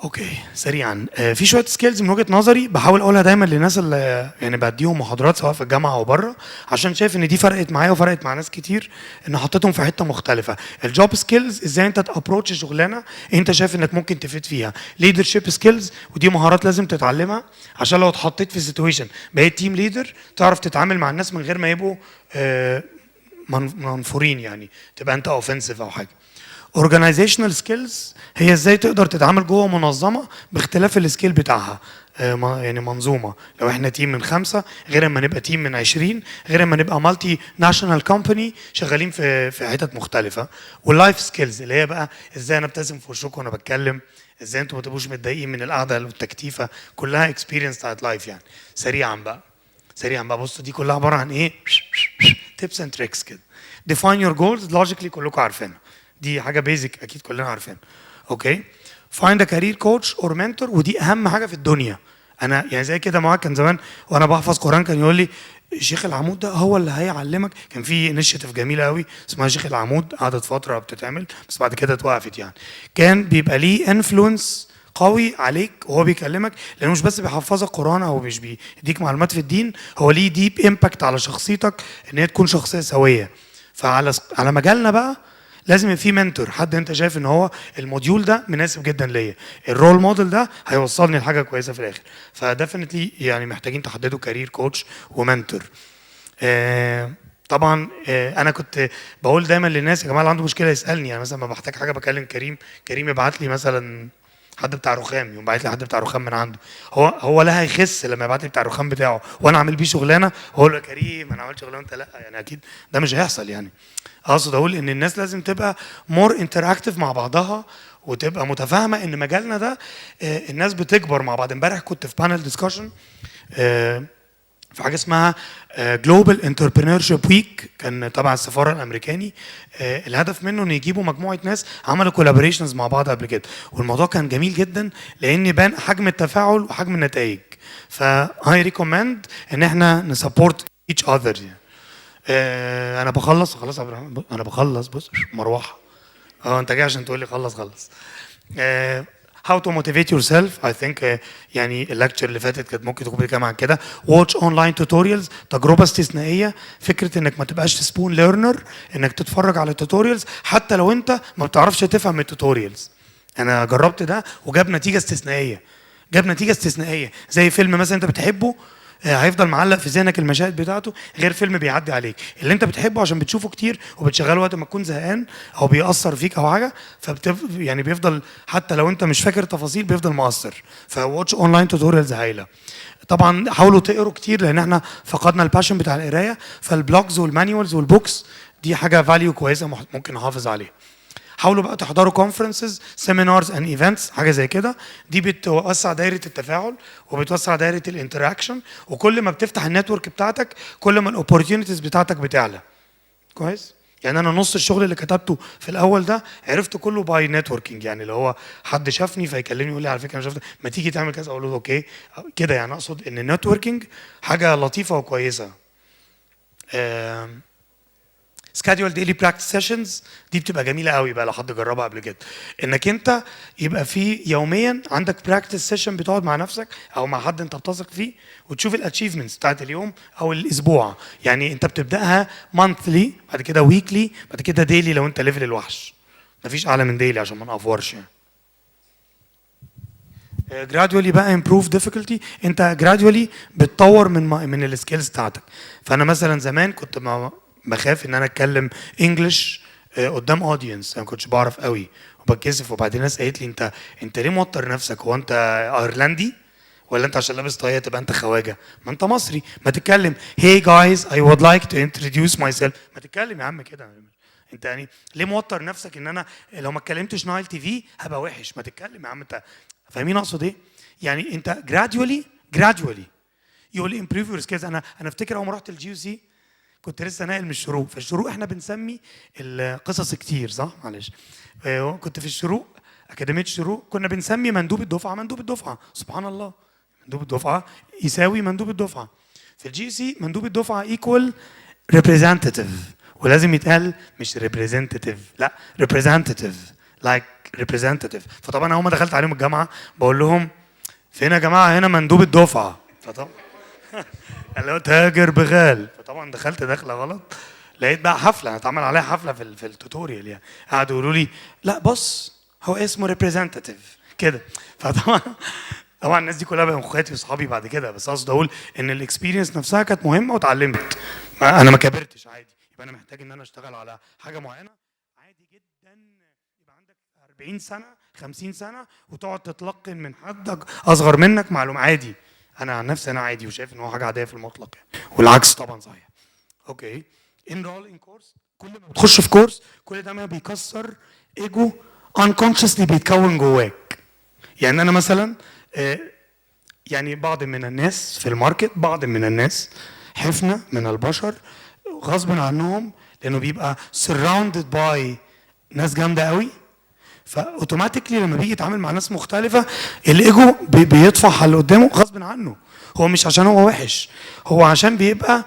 B: okay، سريعا، في شوية skills من وجهه نظري بحاول اقولها دايما للناس اللي يعني بديهم محاضرات سواء في الجامعة او بره، عشان شايف ان دي فرقت معايا وفرقت مع ناس كتير ان حطيتهم في حتة مختلفه. ال job skills، ازاي انت ت approach شغلانة انت شايف انك ممكن تفيد فيها. leadership skills، ودي مهارات لازم تتعلمها عشان لو اتحطيت في situation بقيت team leader تعرف تتعامل مع الناس من غير ما يبقوا منفورين، يعني تبقى انت offensive او حاجه. organizational skills هي ازاي تقدر تتعامل جوه منظمة باختلاف ال scale بتاعها، يعني منظومة لو احنا team من خمسة غير اما نبقى team من 20، غير اما نبقى multinational company شغالين في حتت مختلفه. وال life skills اللي هي بقى ازاي انا ابتسم في وشكم وانا بتكلم، ازاي انتوا ما تبقوش متضايقين من القعدة والتكتيفه، كلها experience بتاعت life يعني. سريعا بقى، سريعا بقى، بصوا دي كلها عبارة عن ايه؟ tips and tricks كده. define your goals logically، كلكم عارفينها، دي حاجة basic اكيد كلنا عارفينها. okay، find a career coach or mentor، ودي اهم حاجة في الدنيا. انا يعني زي كده معاك، كان زمان وانا بحفظ قران كان يقول لي شيخ العمود ده هو اللي هيعلمك. كان في initiative جميلة قوي اسمها شيخ العمود، قعدت فترة بتتعمل بس بعد كده اتوقفت. يعني كان بيبقى ليه influence قوي عليك وهو بيكلمك، لانه مش بس بيحفظك قران او مش بيديك معلومات في الدين، هو ليه deep impact على شخصيتك ان هي تكون شخصية سويه. فعلى مجالنا بقى لازم يبقى في mentor، حد انت شايف ان هو ال module ده مناسب جدا ليا، ال role model ده هيوصلني لحاجة كويسة في الاخر. ف definitely يعني محتاجين تحددوا career coach و mentor. طبعا انا كنت بقول دايما للناس: يا جماعه، اللي عنده مشكلة يسالني. يعني مثلا ما بحتاج حاجة بكلم كريم، كريم يبعت لي مثلا حد بتاع رخام، يقوم باعت لي حد بتاع رخام من عنده. هو لا هيخس لما يبعت لي بتاع الرخام بتاعه وانا اعمل بيه شغلانه، هو له يا كريم انا عملت شغلانة انت لا. يعني اكيد ده مش هيحصل. يعني اقصد اقول ان الناس لازم تبقى more interactive مع بعضها وتبقى متفاهمه ان مجالنا ده الناس بتكبر مع بعض. امبارح كنت في panel discussion في حاجة اسمها Global Entrepreneurship Week، كان تبع السفارة الامريكاني. الهدف منه ان يجيبوا مجموعة ناس عملوا collaborations مع بعض قبل كده، والموضوع كان جميل جدا لان بان حجم التفاعل وحجم النتائج. ف I recommend ان احنا ن support each other يعني. انا بخلص خلاص يا عبد الرحمن، انا بخلص. بص مروحه. اه، انت جاي عشان تقول لي خلص خلص. How to motivate yourself، I think يعني ال lecture اللي فاتت كانت ممكن تكون بتتكلم عن كده. watch online tutorials، تجربه استثنائيه، فكرة انك ما تبقاش spoon learner، انك تتفرج على tutorials حتى لو انت ما بتعرفش تفهم ال tutorials. انا جربت ده وجاب نتيجة استثنائيه، جاب نتيجة استثنائيه. زي فيلم مثلا انت بتحبه، هيفضل معلق في ذهنك المشاهد بتاعته، غير فيلم بيعدي عليك. اللي انت بتحبه عشان بتشوفه كتير وبتشغله وقت ما تكون زهقان او بيأثر فيك او حاجه، يعني بيفضل حتى لو انت مش فاكر تفاصيل بيفضل مؤثر. ف watch online tutorials هايله. طبعا حاولوا تقروا كتير لان احنا فقدنا ال passion بتاع القرايه، فال blogs وال manuals وال books دي حاجة value كويسة ممكن نحافظ عليها. حاولوا بقى تحضروا conferences، seminars and events، حاجة زي كده. دي بتوسع دايرة التفاعل وبتوسع دايرة ال interaction، وكل ما بتفتح ال network بتاعتك كل ما ال opportunities بتاعتك بتعلى. كويس؟ يعني انا نص الشغل اللي كتبته في الاول ده عرفته كله by networking، يعني اللي هو حد شافني فيكلمني يقول لي على فكرة انا شفت، ما تيجي تعمل كذا، اقول له okay كده. يعني اقصد ان ال networking حاجة لطيفة وكويسه. Schedule daily practice sessions، دي بتبقى جميلة قوي بقى لو حد جربها قبل كده، انك انت يبقى في يوميا عندك practice session بتقعد مع نفسك او مع حد انت بتثق فيه وتشوف ال achievements بتاعت اليوم او الاسبوع. يعني انت بتبداها monthly، بعد كده weekly، بعد كده daily لو انت level الوحش. مفيش اعلى من daily عشان ما نافورش. يعني gradually بقى improve difficulty، انت gradually بتطور من ال skills بتاعتك. فانا مثلا زمان كنت ما بخاف ان انا اتكلم English قدام audience، انا ما كنتش بعرف قوي وبتكسف. وبعدين الناس قالت لي انت ليه موتر نفسك؟ هو انت ايرلندي ولا انت عشان لابس طاقية تبقى انت خواجه؟ ما انت مصري، ما تتكلم. hey guys، I would like to introduce myself. ما تتكلم يا عم كده. انت يعني ليه موتر نفسك ان انا لو ما اتكلمتش Nile TV هبقى وحش؟ ما تتكلم يا عم. انت فاهمين اقصد ايه؟ يعني انت gradually gradually you will improve your skills. انا افتكر اول ما رحت ال GUC كنت لسه ناقل من الشروق، فالشروق احنا بنسمي القصص كتير، صح؟ معلش، كنت في الشروق، اكاديمية الشروق، كنا بنسمي مندوب الدفعة مندوب الدفعه. سبحان الله، مندوب الدفعة يساوي مندوب الدفعه. في ال GUC مندوب الدفعة equal representative، ولازم يتقال مش representative، لا، representative، like representative. فطبعا اول ما دخلت عليهم الجامعة بقول لهم فين يا جماعة هنا مندوب الدفعه؟ فطبعا اللي هو تاجر بغال. فطبعا دخلت دخله غلط، لقيت بقى حفله، اتعمل عليها حفلة في ال tutorial. يعني قعدوا يقولوا لي لا بص، هو اسمه representative كده. فطبعا طبعا الناس دي كلها بقوا اخواتي واصحابي بعد كده. بس اقصد اقول ان ال experience نفسها كانت مهمة واتعلمت، ما انا ما كبرتش عادي. يبقى انا محتاج ان انا اشتغل على حاجة معينه. عادي جدا يبقى عندك 40 سنه، 50 سنه، وتقعد تتلقن من حد اصغر منك معلومه، عادي. انا عن نفسي انا عادي وشايف ان هو حاجة عادية في المطلق يعني. والعكس طبعا صحيح. okay، enroll in course. كل ما بتخش في course كل ده ما بيكسر ego unconsciously بيتكون جواك. يعني انا مثلا يعني بعض من الناس في ال market، بعض من الناس، حفنة من البشر، غصب عنهم لانه بيبقى surrounded by ناس جامدة قوي، ف automatically لما بيجي يتعامل مع ناس مختلفة الايجو بيطفح على اللي قدامه غصب عنه. هو مش عشان هو وحش، هو عشان بيبقى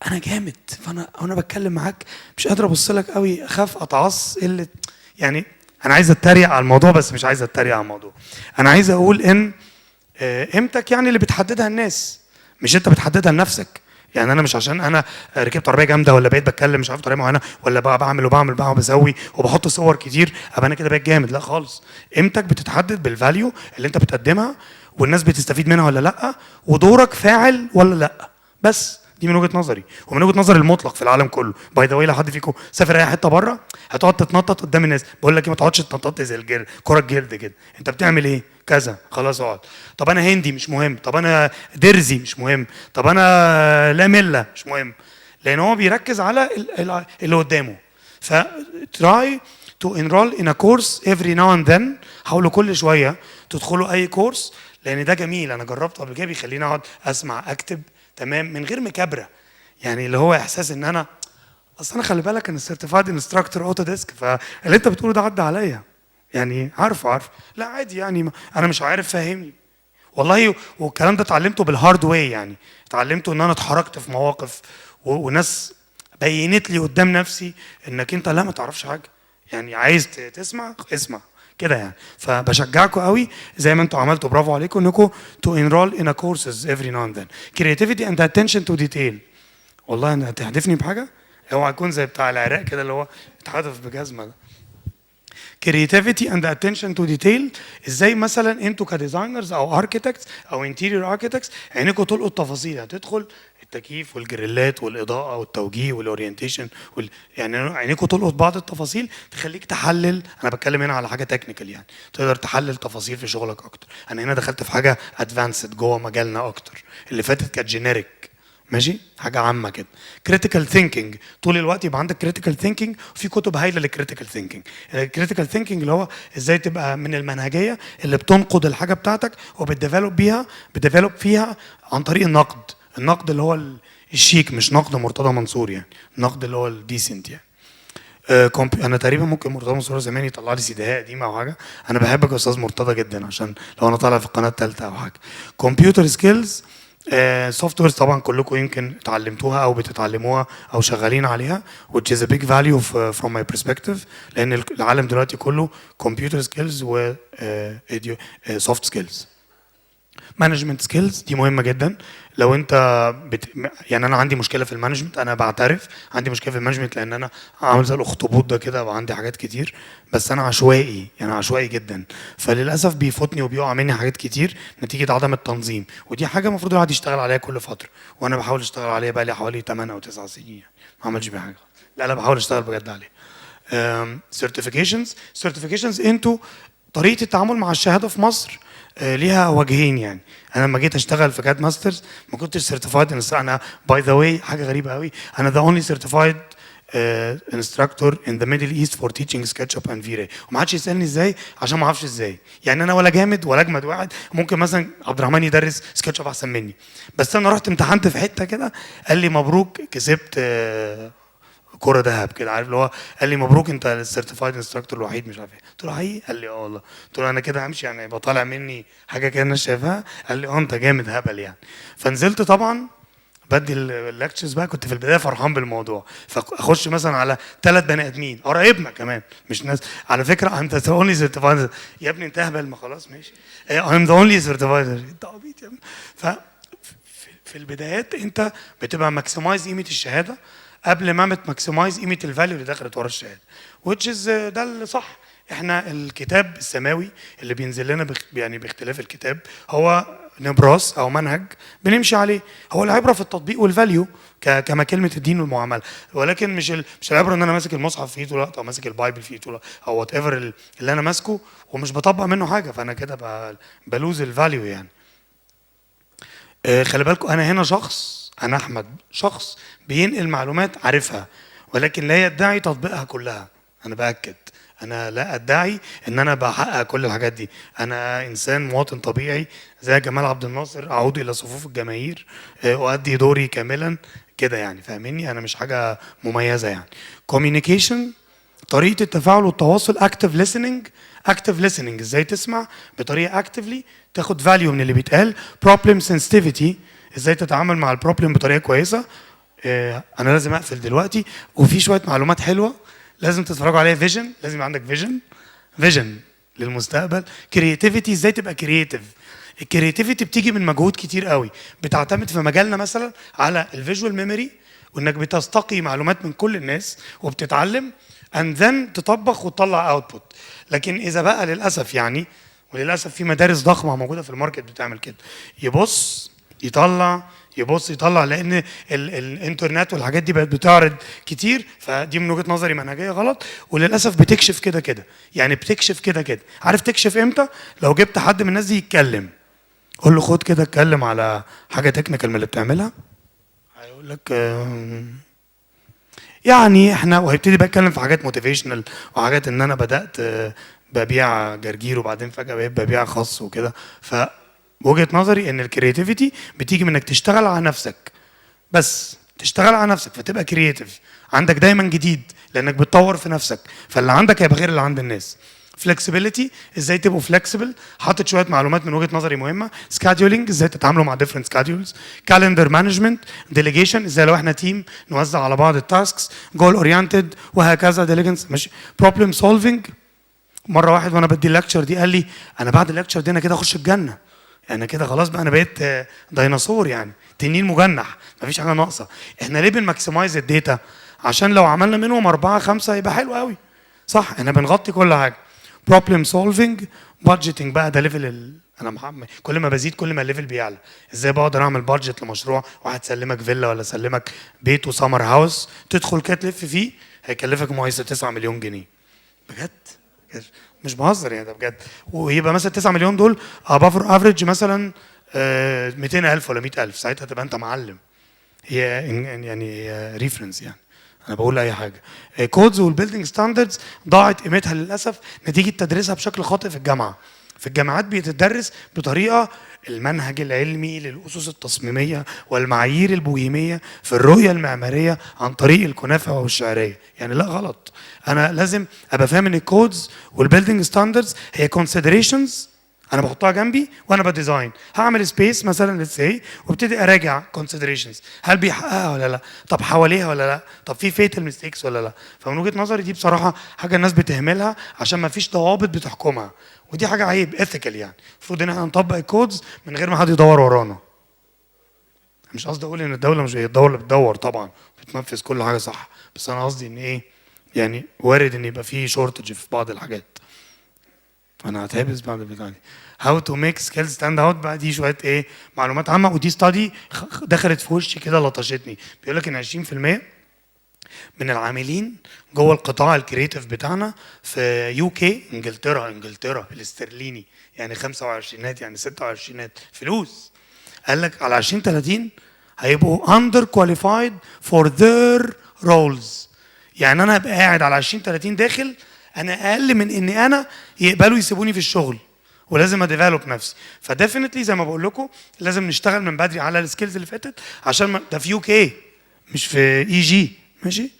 B: انا جامد، فانا وانا بتكلم معاك مش قادر ابص لك قوي، اخاف اتعص قله. يعني انا عايز اتريق على الموضوع بس مش عايز اتريق على الموضوع. انا عايز اقول ان قيمتك يعني اللي بتحددها الناس، مش انت بتحددها لنفسك. يعني انا مش عشان انا ركبت عربية جامده، ولا بقيت بتكلم مش عارف بطريقة معينه، ولا بقى بعمل وبعمل بقى وبسوي وبحط صور كتير، ابقى انا كده بقيت جامد. لا خالص، قيمتك بتتحدد بال value اللي انت بتقدمها والناس بتستفيد منها ولا لا، ودورك فاعل ولا لا. بس دي من وجهه نظري ومن وجهه نظر المطلق في العالم كله. by the way، لو حد فيكم سافر اي حتة بره هتقعد تتنطط قدام الناس، بقول لك إيه، ما تقعدش تتنطط زي الجر كره الجلد كده. انت بتعمل ايه؟ كذا، خلاص اقعد. طب انا هندي؟ مش مهم. طب انا درزي؟ مش مهم. طب انا لا مله؟ مش مهم، لان هو بيركز على اللي قدامه. ف try to enroll in a course every now and then. حاولوا كل شوية تدخلوا اي course لان ده جميل. انا جربته قبل كده، بيخليني اقعد اسمع اكتب تمام من غير مكابره، يعني اللي هو احساس ان انا اصل انا خلي بالك انا certified instructor Autodesk، فاللي انت بتقوله ده عدى عليا، يعني عارفه عارفه. لا عادي، يعني انا مش عارف فاهمني والله. والكلام ده اتعلمته بال hard way، يعني اتعلمته ان انا اتحركت في مواقف وناس بينت لي قدام نفسي انك انت لا ما تعرفش حاجه. يعني يعني عايز تسمع اسمع كده يعني. فبشجعكم قوي زي ما انتوا عملتوا، برافو عليكم انكم to enroll in courses every now and then. creativity and attention to detail. والله انا هتحدفني بحاجه، اوعى يكون زي بتاع العراق كده اللي هو اتحدف بجزمه ده. creativity and attention to detail، ازاي مثلا انتوا ك designers او architects او interior architects عينيكم تلقط تفاصيل، هتدخل التكييف والجريلات والاضاءة والتوجيه وال orientation يعني عينيكم تلقط بعض التفاصيل تخليك تحلل. انا بتكلم هنا على حاجة technical، يعني تقدر تحلل تفاصيل في شغلك اكتر. انا هنا دخلت في حاجة advanced جوه مجالنا اكتر، اللي فاتت كانت generic، ماشي، حاجة عامة كده. critical thinking، طول الوقت يبقى عندك critical thinking. وفي كتب هايلة لل critical thinking. ال critical thinking اللي هو ازاي تبقى من المنهجية اللي بتنقد الحاجة بتاعتك وبت develop بيها، بت develop فيها عن طريق النقد. النقد اللي هو الشيك، مش نقد مرتضى منصور يعني، النقد اللي هو ال decent يعني. انا تقريبا ممكن مرتضى منصور زمان يطلع لي سيديهات قديمة او حاجه. انا بحبك يا استاذ مرتضى جدا، عشان لو انا طالع في القناة الثالثة او حاجه. computer skills، softwares طبعا كلكم يمكن اتعلمتوها او بتتعلموها او شغالين عليها، which is a big value from my perspective، لان العالم دلوقتي كله computer skills و soft skills. management skills دي مهمة جدا. لو انت يعني انا عندي مشكلة في ال management، انا بعترف عندي مشكلة في ال management، لان انا عامل زي الاخطبوط ده كده وعندي حاجات كتير، بس انا عشوائي يعني عشوائي جدا، فللاسف بيفوتني وبيقع مني حاجات كتير نتيجة عدم التنظيم. ودي حاجة المفروض الواحد يشتغل عليها كل فتره، وانا بحاول اشتغل عليها بقى لي حوالي 8 او 9 سنين يعني، ما عملتش بيها حاجه. لا لا، بحاول اشتغل بجد عليها. certifications، certifications، انتوا طريقه التعامل مع الشهادة في مصر ليها وجهين. يعني انا لما جيت اشتغل في CAD Masters ما كنتش certified. انا by the way حاجة غريبة قوي، انا the only certified instructor in the Middle East for teaching SketchUp and V-Ray، وما حدش يسالني ازاي عشان ما اعرفش ازاي. يعني انا ولا جامد ولا اجمد واحد، ممكن مثلا عبد الرحمن يدرس SketchUp احسن مني، بس انا رحت امتحنت في حتة كده، قال لي مبروك كسبت كرة ذهب كده، عارف اللي هو قال لي مبروك انت ال certified instructor الوحيد مش عارف ايه. قلت له حقيقي؟ قال لي اه والله. قلت له انا كده همشي يعني يبقى طالع مني حاجة كده الناس شايفاها؟ قال لي اه انت جامد هبل يعني. فنزلت طبعا بدي ال lectures بقى، كنت في البداية فرحان بالموضوع، فاخش مثلا على ثلاث بني ادمين قرايبنا كمان مش ناس، على فكرة انت the only certified. يا ابني انت اهبل، ما خلاص ماشي، I'm the only certified، انت عبيط يا ابني. ف في البدايات انت بتبقى maximize قيمة الشهادة قبل ما بت maximize قيمة ال value اللي دخلت ورا الشهاده، which is ده اللي صح. احنا الكتاب السماوي اللي بينزل لنا يعني باختلاف الكتاب هو نبراس او منهج بنمشي عليه، هو العبرة في التطبيق وال value كما كلمة الدين والمعامله، ولكن مش العبرة ان انا ماسك المصحف في ايدي طول الوقت او ماسك ال Bible في ايدي طول الوقت او whatever اللي انا ماسكه ومش بطبق منه حاجه، فانا كده ب lose ال value يعني. خلي بالكم انا هنا شخص، انا احمد شخص بينقل معلومات عارفها ولكن لا يدعي تطبيقها كلها. انا باكد انا لا ادعي ان انا بحقق كل الحاجات دي، انا انسان مواطن طبيعي زي جمال عبد الناصر، اعود الى صفوف الجماهير اؤدي دوري كاملا كده يعني، فاهميني؟ انا مش حاجة مميزة يعني. communication، طريقه التفاعل والتواصل، active listening، active listening ازاي تسمع بطريقة actively تاخد value من اللي بيتقال. problem sensitivity، ازاي تتعامل مع ال problem بطريقة كويسه. انا لازم اقفل دلوقتي، وفي شوية معلومات حلوة لازم تتفرجوا عليها. vision، لازم يبقى عندك vision، vision للمستقبل. creativity، ازاي تبقى creative. ال creativity بتيجي من مجهود كتير قوي، بتعتمد في مجالنا مثلا على ال visual memory، وانك بتستقي معلومات من كل الناس وبتتعلم and then تطبق وتطلع output. لكن اذا بقى للاسف يعني، وللاسف في مدارس ضخمة موجودة في ال market بتعمل كده، يبص يطلع، يبص يطلع، لان الانترنت والحاجات دي بقت بتعرض كتير. فدي من وجهه نظري منهجيه غلط، وللاسف بتكشف كده كده يعني، بتكشف كده كده. عارف تكشف امتى؟ لو جبت حد من الناس دي يتكلم، قول له خد كده اتكلم على حاجة technical من اللي بتعملها، هيقول لك يعني احنا، وهيبتدي بقى يتكلم في حاجات motivational وحاجات ان انا بدات ببيع جرجير وبعدين فجاة بقيت ببيع خس وكده. فوجهه نظري ان ال creativity بتيجي من انك تشتغل على نفسك، بس تشتغل على نفسك فتبقى creative، عندك دايما جديد لانك بتطور في نفسك، فاللي عندك هيبقى غير اللي عند الناس. flexibility، ازاي تبقوا flexible، حاطط شوية معلومات من وجهه نظري مهمه. scheduling، ازاي تتعاملوا مع different schedules. calendar management، delegation، ازاي لو احنا team نوزع على بعض ال tasks. goal oriented، وهكذا. diligence، ماشي. problem solving. مرة واحد وانا بدي ال lecture دي قال لي: انا بعد ال lecture دي انا كده اخش الجنه، انا كده خلاص بقى، انا بقيت ديناصور، يعني تنين مجنح، مفيش حاجة ناقصه. احنا ليه بن maximize ال data؟ عشان لو عملنا منهم أربعة خمسة يبقى حلو قوي، صح؟ احنا بنغطي كل حاجة. problem solving، budgeting بقى، ده level انا كل ما بزيد كل ما ال level بيعلى. ازاي بقدر اعمل budget لمشروع؟ واحد سلمك فيلا ولا سلمك بيت و summer house، تدخل كده تلف فيه، هيكلفك مقايسه 9 مليون جنيه. بجد مش بهزر يعني، ده بجد. ويبقى مثلا 9 مليون دول above average مثلا 200,000 ولا 100,000، ساعتها تبقى انت معلم. هي يعني reference، يعني انا بقول اي حاجه. codes وال building standards ضاعت قيمتها للاسف نتيجة تدريسها بشكل خاطئ في الجامعه. في الجامعات بيتدرس بطريقة المنهج العلمي للاسس التصميميه والمعايير البوهيميه في الرؤية المعمارية عن طريق الكنافه والشعريه، يعني لا، غلط. انا لازم ابقى فاهم ان ال codes وال building standards هي considerations انا بحطها جنبي وانا ب design. هعمل space مثلا let's say، وابتدي اراجع considerations، هل بيحققها ولا لا؟ طب حواليها ولا لا؟ طب في fatal mistakes ولا لا؟ فمن وجهه نظري دي بصراحة حاجة الناس بتهملها عشان ما فيش ضوابط بتحكمها، ودي حاجة عيب ethical. يعني المفروض ان احنا نطبق ال codes من غير ما حد يدور ورانا. مش قصدي اقول ان الدولة مش هي، الدولة بتدور طبعا، بتنفذ كل حاجة صح، بس انا قصدي ان ايه، يعني وارد ان يبقى في shortage في بعض الحاجات. انا هتحبس بعد البتاع دي. how to make skills stand out بقى، دي شوية ايه، معلومات عامه، ودي study دخلت في وشي كده لطشتني. بيقول لك ان 20% من العاملين جوه القطاع ال creative بتاعنا في UK، انجلترا، انجلترا الاسترليني، يعني 25، يعني 26، فلوس. قال لك على 2030 هيبقوا under qualified for their roles. يعني انا هبقى قاعد على 2030 داخل انا اقل من اني انا يقبلوا يسيبوني في الشغل، ولازم ا develop نفسي. ف definitely زي ما بقول لكم لازم نشتغل من بدري على ال skills اللي فاتت عشان ما ده في UK مش في EG، ماشي؟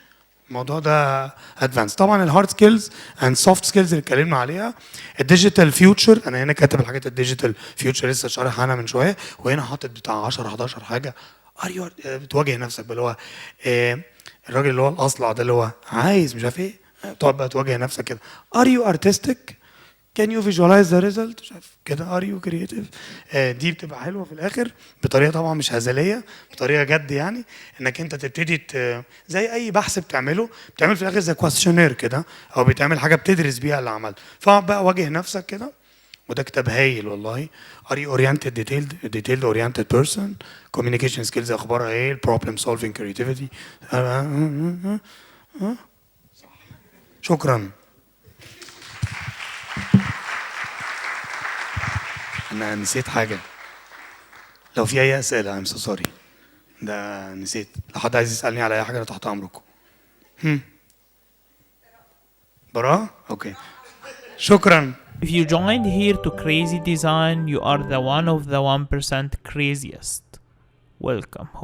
B: الموضوع ده advanced. طبعا ال hard skills and soft skills اللي اتكلمنا عليها. ال digital future، انا هنا كاتب الحاجات ال digital future لسه شارح عنها من شويه، وهنا حاطط بتاع 10 11 حاجه. are you بتواجه نفسك اللي هو الراجل اللي هو الاصلع ده اللي هو عايز مش عارف ايه، تقعد بقى تواجه نفسك كده: are you artistic؟ can you visualize the result؟ مش عارف كده. are you creative؟ دي بتبقى حلوة في الاخر، بطريقة طبعا مش هزليه، بطريقة جد، يعني انك انت تبتدي زي اي بحث بتعمله، بتعمل في الاخر زي questionnaire كده، او بتعمل حاجة بتدرس بيها اللي عملته. فاقعد بقى واجه نفسك كده. وده كتاب هايل والله. are you oriented detailed detailed oriented person؟ communication skills اخبارها ايه؟ problem solving، creativity. شكرا. انا نسيت حاجه، لو في اي اسئله، I'm so sorry، ده نسيت. لو حد عايز يسالني على اي حاجة انا تحت امركم. هم. براءة، okay، شكرا.
A: If you joined here to Crazy Design, you are the one of the 1% craziest. Welcome home.